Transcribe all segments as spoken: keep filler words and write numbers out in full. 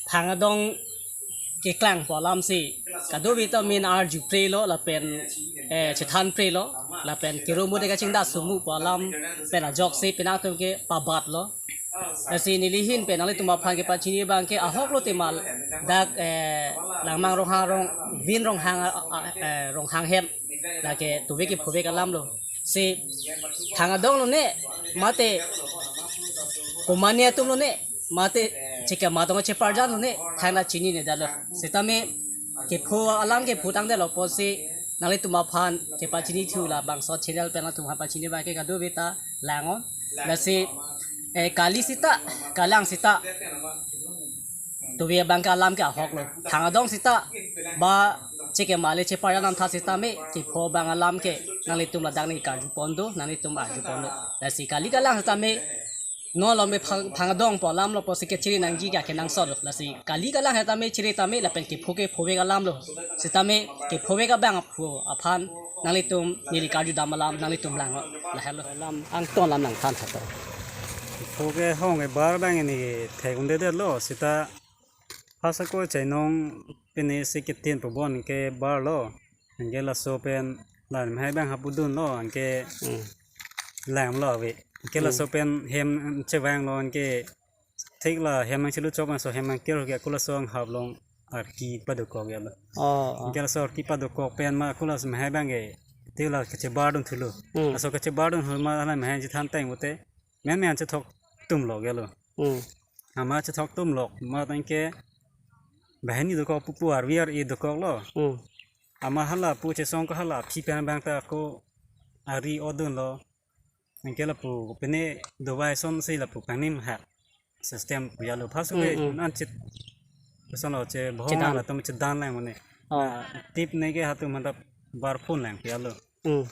Phangdong keklang pu alam si kadokave ta min arjupre lo lapen, eh, chethanpre lo lapen keromo de kachingda sumu pu alam pen ajok si penang atum ke pabat lo. Lasi neli ahin pen nanglitum aphan kepachini abang ke ahok lo tema dak, eh, Langmang Ronghang Rong, Vin Ronghang, ah, ah, eh, Ronghang hem lake tuve kephovek alam lo. Si phangdong lo ne mate komane atum lo ne mate chike matong cheparjan lo ne thangta chinine detlo. Sitame kepho alam kepho tangdetlo pusi nanglitum aphan kepachini thu labangso channel pen nanglitum aphan pachini abang ke kadokave ta lang-o. Lasi, eh, kali sita, kalang sita tuve abang ke alam ke ahok lo. Phangdong sita ba chike male cheparjan amtha sitame kepho abang alam ke nanglitum ladak ne karjupon do, nanglitum arjupon do. Lasi kali kalang sitame non lo me phang, phangdong pu alam lo pusi kechiri nangji ke kenangsot lo. Lasi kali kalang sitame chiri tame lapen kepho kephovek alam lo. Sitame kephovek abang aphu aphan nanglitum neli karjudam alam nanglitum lang-o. Lahenlo. Alam angton alam nangthan tha to. Pho kehong ebar abang ne thek-un-edetlo sita phasako chainong pine si ketin pabon ke bar lo. Anke laso pen la mehai abang hapudun lo anke Hmm. lam lo ave. Anke Hmm. laso pen hem chevang lo anke thik la hem nangchelu chok laso hem nangker ke kula so anghap along arki padokok ya lo. Oh, oh. Anke laso arki padokok pen ma kula so mehai abang ke thik la kachebardun thulo. Hmm. Laso kachebardun hul ma hala mehai chethan tang bote. Men men chethok tum lo ya lo. Hmm. Ama chethok tum lo ma tangke banghini dokok pupu arvi ar-e dokok lo. Hmm. Ama hala pu chesong ko hala aphi pen abang ta ko ari odun lo. Anke lapu pine dawai ason si lapu pangnim hak system pu ya lo. Phasako Hmm, hmm. an chit ason lo che bohong Chedan. lang latum chedan lang mane. Oh. Ah, tip ne ke hatu mantap bar phun lang pu ya lo. Hmm.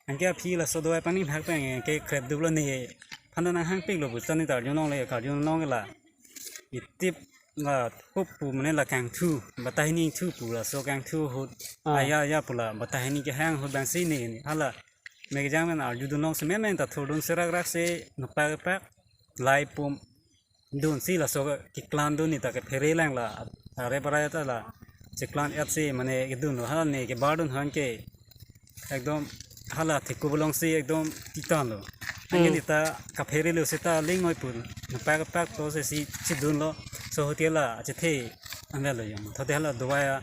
Anke aphi laso dawai pangnim hak pen anke krep duplo ne. Phan ta nanghangpiklo pu sani ta arjunong le karjunong la. Itip la thup pu mane la kangthu, batahini thu pu laso kangthu ahut. Ah. Aya aya pu la batahini kehang ahut abang si ne ne. Hala mekjang men arjudunlong si men men ta thurdun serak rak si nopak pak lai pum dun si laso keklan dun ni ta kephere lang la are parai ta la cheklan et si mane kedun lo hala ne kebardun han ke ekdom hala theku bolong si ekdom titan lo. Anke Hmm. ni ta kaphere lo seta lingoi pun. Napak pak to se si chidun lo. So hotel la achethe anve lo yom. Thote hala dawai a,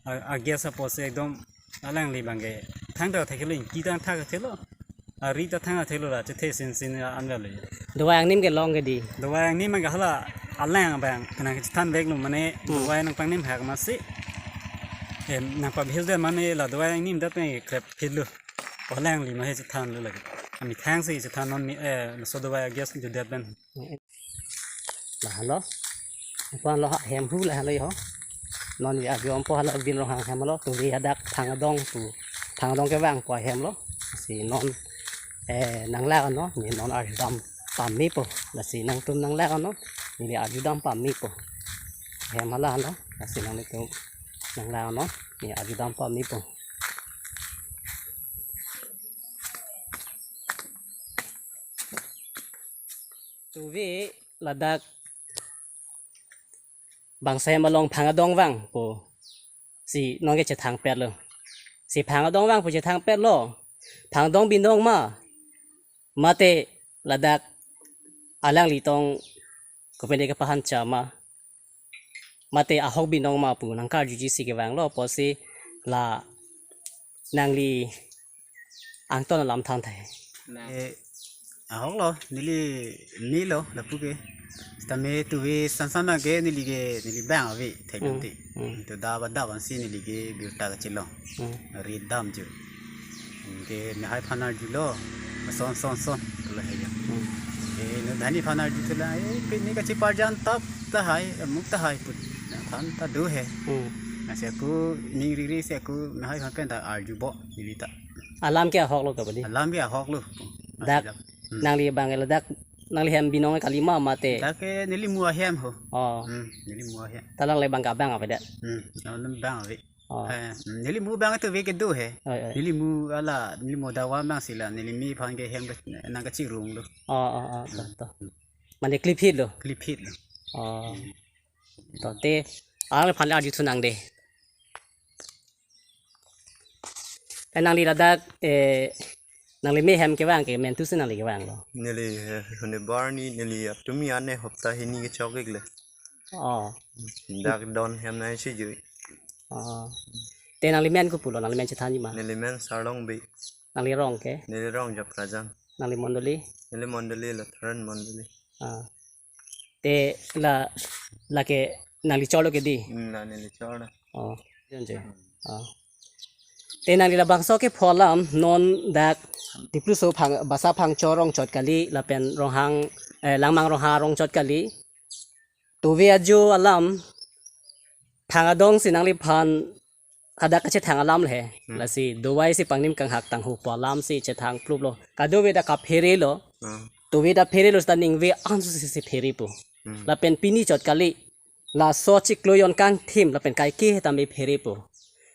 a, a gas apot si ekdom alangli abang ke. Thangta thekelo, ingki ta thak thelo. Ari ta thang thelo la chethe sin sin anve lo yom. Dawai angnim ke long ke di. Dawai angnim abang ke hala alang abang. Kena chethan vek lo mane Hmm. dawai nangpangnim hak masi. Em, nangpabhis de mane la dawai angnim dat pen krep phit lo. Alangli ma he chethan lo lagi. Ami thang si chethan non mi, eh, laso dawai a gas judet pen. Lahelo. Aphan lo hem hu lahelo ho. Non vi ajo ampo hala Vin Ronghang hem lo tuve hadak Phangdong pu. Phangdong kevang pu ahem lo. Si non, eh, nanglang non, ne non arjudam pame po. Lasi nangtum nanglang non, neli arjudam pame po. Hem hala lo. Lasi nanglitum nanglang non, ne arjudam pame po. Tuve ladak bangso hem along Phangdong vang pu si non ke chethang pet lo. Si Phangdong vang pu chethang pet lo. Phangdong binong ma mate ladak alangli tong kopende kepahancha ma mate ahok binong ma pu nangkarjuji si kevang lo pusi la nangli angton alam than thai. Eh, ahok lo, neli me lo lapu ke. Tame tuve sansan ke neli ke neli bang ave thek Hmm, nanti. Hmm. Itu da ba da ban si neli ke birta kachilong. Hmm. Ri dam ju. Ke mehai aphan arjulo. Son son son. Tula hai ya. Hmm. Eh, no dhani aphan arju tula. Eh, pini kachiparjan tap tahai, amuk tahai put. Aphan ta do he. Hmm. Nasi aku ning riri si aku mehai aphan pen ta arjubo. Neli ta. Alam ke ahok lo kabali. Alam ke ahok lo. Dak. Hmm. Nangli abang ladak nangli hem binong kali ma mate. Dak ke neli mu ahem ho. Oh. Hmm, neli mu ahem. Ta alangle abang ke abang ave det. Hmm, alangle abang ave. Oh. Eh, neli mu abang tuve kedo he. Oi, oi. Neli mu hala, neli mu dawai abang si la, neli me aphan ke hem ke nangkachirung lo. Oh, oh, oh, to, to. Mane klip hit lo. Klip hit lo. Oh. To te, alangliphan le arjuthu nang de. Te nangli ladak, eh, nangli me hem kevang ke mentu si nangli kevang lo. Neli, eh, hone barni, neli atumi ane hopta hini kechok-ik le. Oh. Dak don hem nai si jui. Oh. Te nangli men kopulo, nangli men chethanji ma? Neli men Sarlongbi. Nangli rong ke? Neli rong Japrajang. Nangli mondoli? Neli mondoli Lutheran mondoli. Ah. Te la, lake nangli cholo ke di? Hmm, la neli cholo. Oh, jon je. Oh. Te nangli labangso kepho alam non dak Dipluso phang, Basa Phangcho rong chot kali, lapen Ronghang, eh, Langmang Rongha rong chot kali. Tove ajo alam phang adong si nangliphan hadak kachethang alam le he. Hmm. Lasi dovai si pangnim kanghak tangho pu alam si chethang pluplo. Kadove ta kaphere lo. Hmm. Tove ta phere lo seta ningve ansu si, si phere po. Hmm. Lapen pini chot kali. Laso chiklo jon kangthim lapen kaike tame phere po.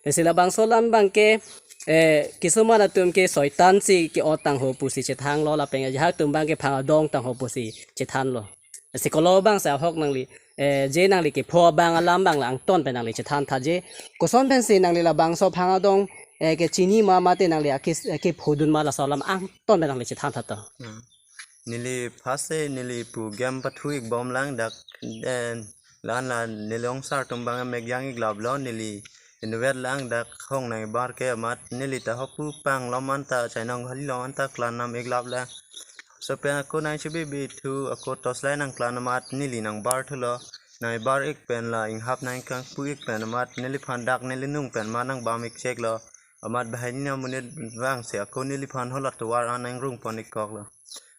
Lasi labangso alam abang ke, eh, kisuman atum ke soitan si ke-ot tangho pusi chethang lo lapen ajahak atum abang ke phang adong tangho pusi chethan lo. Lasi kolo abang si ahok nangli, eh, je nangli kepho abang alam abang la angton pen nangli chethan tha je. Koson pensi nangli labangso phang adong, eh, kechini ma mate nangli akis, eh, kephodun ma laso alam angton pen nangli chethan tha to. Hmm. Neli first se neli pu game pathu-ik bom lang dak, then la-an la neli ongsar atum abang mek jang-ik laplo, neli inutvet lang dak hong nangbar ke amat neli ta hopu pang lom anta chainong hali lom anta klan nam-ik laplo. Laso pen ako nangchebebe thu ako torchlight nangklan amat neli nangbar thulo. Nangbar-ik pen la inghap nangkangpu-ik pen amat neliphan dak neli nung pen ma nangbam-ik cheklo. Amat banghini amonit vang si ako neliphan hala tovar an nangrung pon-ik koklo.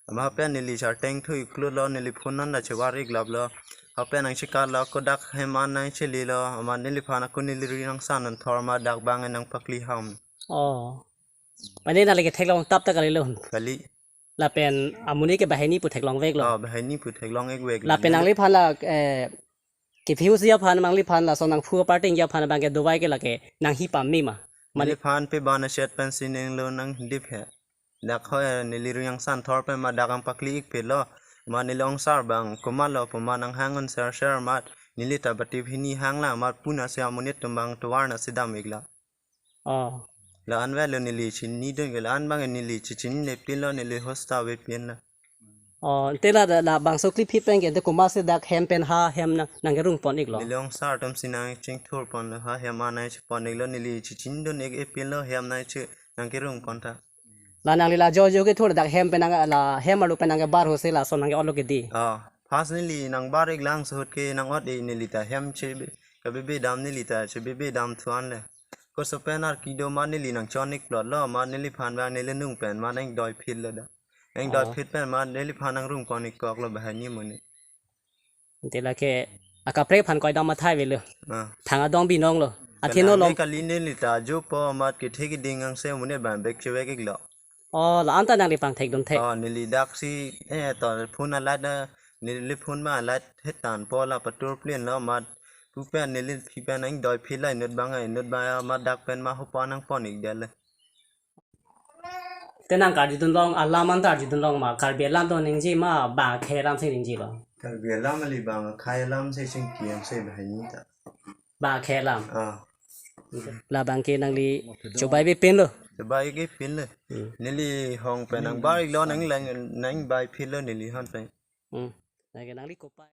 Amat pen neli charteng thu-ik klutlo, neli phone an ta chevar-ik laplo. Hapen nangchekatlo, ako dak hem an nangchelilo. Amat neliphan ako neli ri nangsan anthor amat dak abang nangpakli ham. Oh. Mane nangli ketheklong tap ta kalilo. Kali. Lapen amonit ke banghini pu theklong veklo. Oh, banghini pu theklong-ik vek. Lapen nangliphan la, eh, kephi-usi aphan nangliphan laso nangphu aparting aphan abang ke dovai ke lake nanghi pame ma? Mane neliphan pe bana chet pensi ninglo nangdip he. Dak ho, eh, neli ri nangsan thor pen ma dak nangpakli-ik pelo. Ma neli ongsar abang komatlo pu ma nanghang un ser ser amat neli ta batip hini hang lang amat puna si amonit atum abang tovar na si dam-ik la. Oh. La-an velo neli chinidun ke la-an abang neli chechinine pinlo neli hosta ave pinlo. Oh, te la, la, labangso clip hit pen ke te komat si dak hem pen ha hem nang, nangkerung pon-iklo? Neli ongsar atum si nangchingthur ponlo ha hem an nangchepon-iklo neli chechinidun-ik pinlo hem nangche nangkerung pon tha. La nangli la jo jo kethur dak hem pen nang la hem arlo pen nangkebar ho si laso nangke-otlo ke di? Ah, first neli nangbar-ik lang ahut ke nang-ot-e neli ta hem chebe, kabebe dam neli ta chebebe dam thu an le. Koso pen ar kedo ma neli nangchon-ik plotlo ma neliphan abang neli nung pen ma nangdoiphitlo da. Nangdoiphit pen ma neliphan nangrung pon-ik koklo banghini amonit. Te lake akaprek aphan koidam athai avelo. Ah. Phang adong binonglo. Athe no kalang lom kali neli ta ajo po amat kethe keding angse amonit abang bek chevek-iklo. Oh, la-an ta nangli pangthekdun thek. Oh, neli dak si, eh, to phone a-light na, neli phone ma light hetan po la patur plinlo amat pu pen neli phi pen nangdoiphit la inut abang, inut abang amat dak pen ma hopa nangpon-ik det le. Te nang karjudun long alam an ta arjudun long ma, Karbi alam do ningje ma, bang akhei alam si ningjelo? Karbi alam kali, bang akhei alam si chingki angse banghini ta. Bang akhei alam. Ah. Labang ke nangli chobai-ik pinlo. Chobai-ik pinlo. Hmm. Neli hong pen nangbar-iklo nang lang nangbai pinlo neli hon pen. Hmm. Lake nangli kopai.